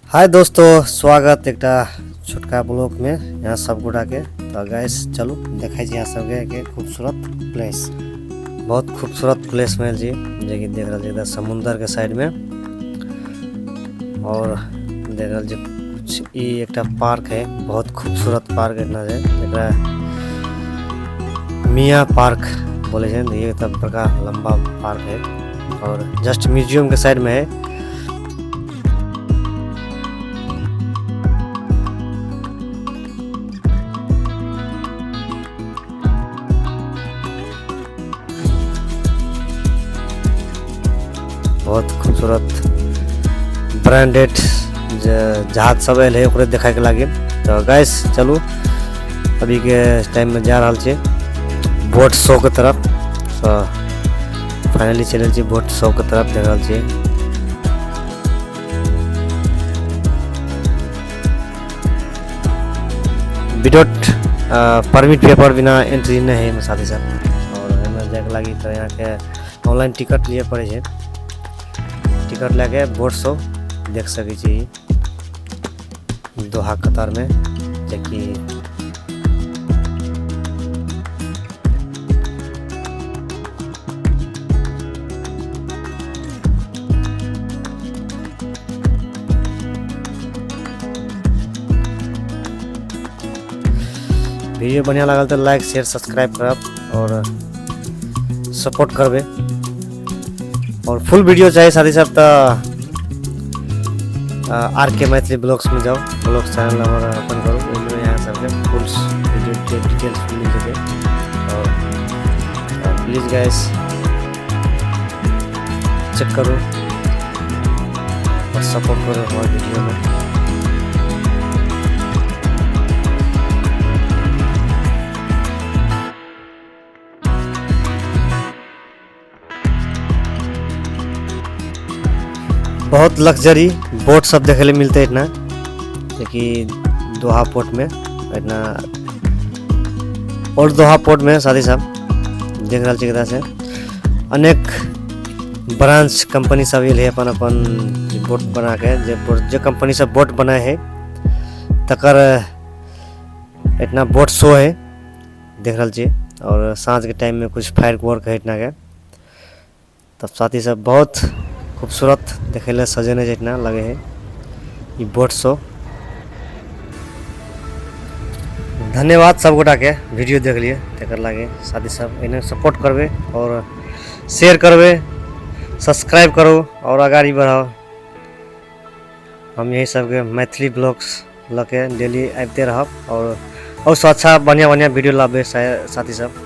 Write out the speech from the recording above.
हाय दोस्तों, स्वागत एकटा छोटका ब्लॉग में यहाँ सब गोटा के। तो गाइस चलू देखै छी यहाँ सबके के खूबसूरत प्लेस, बहुत खूबसूरत प्लेस में जी, जे कि देख रहल छी एकदम समुंदर के साइड में। और देख रहल छी कुछ ई एकटा पार्क है, बहुत खूबसूरत पार्क है जे, एकरा मियाँ पार्क बोले छै। ये एकटा बड़का लंबा पार्क है और जस्ट म्यूजियम के साइड में है। बहुत खूबसूरत ब्रांडेड जहाज सब आयल है ओकरे देखे के लागे। तो गाइस चलू अभी के टाइम में जा रहल छी बोट शो के तरफ। तो फाइनली चलल छी बोट शो के तरफ, देख रहल छी। विदाउट परमिट पेपर बिना एंट्री नहीं है साथी सब। और एहिमे जाके लागी तो यहाँ के ऑनलाइन टिकट लिए पड़े छै, टिकट लए बोट शो देख सकै छी दोहा कतार में, जेकि वीडियो बढ़िया लागल तो लाइक शेयर सब्सक्राइब करब और सपोर्ट करबे। और फुल वीडियो चाहिए साथी सब तो आर के मैथिली ब्लॉग्स में जाओ, ब्लॉग्स चैनल हमारा ओपन करू, ओहिमे यहाँ सबके फुल वीडियो डिटेल्स मिल जेतै। और प्लीज गाइस चेक करू और सपोर्ट करू हमारे वीडियो में। बहुत लग्जरी बोट सब देखे ले मिलते इतना, जेकि दोहा पोर्ट में इतना और दोहा पोर्ट में साथी साहब देख रहल छी से अनेक ब्रांच कंपनी सब आयल है अपन अपन बोट बना के, जे बोट जे कंपनी सब बोट बनाए है तकर इतना बोट शो है देख रहल छी। और साँझ के टाइम में कुछ फायर वर्क है इतना के, तब साथी सब बहुत खूबसूरत देखे ले सजेने छै इतना लगे है ई बोट शो। धन्यवाद सब गोटा के वीडियो देख लिए तकर लागे साथी सब एने सपोर्ट करबे और शेयर करबे, सब्सक्राइब करो और अगाड़ी बढ़ाओ। हम यही सबके मैथिली ब्लॉग्स लके डेली आबिते रहब और अच्छा बढ़िया बढ़िया वीडियो लाबे साथी सब।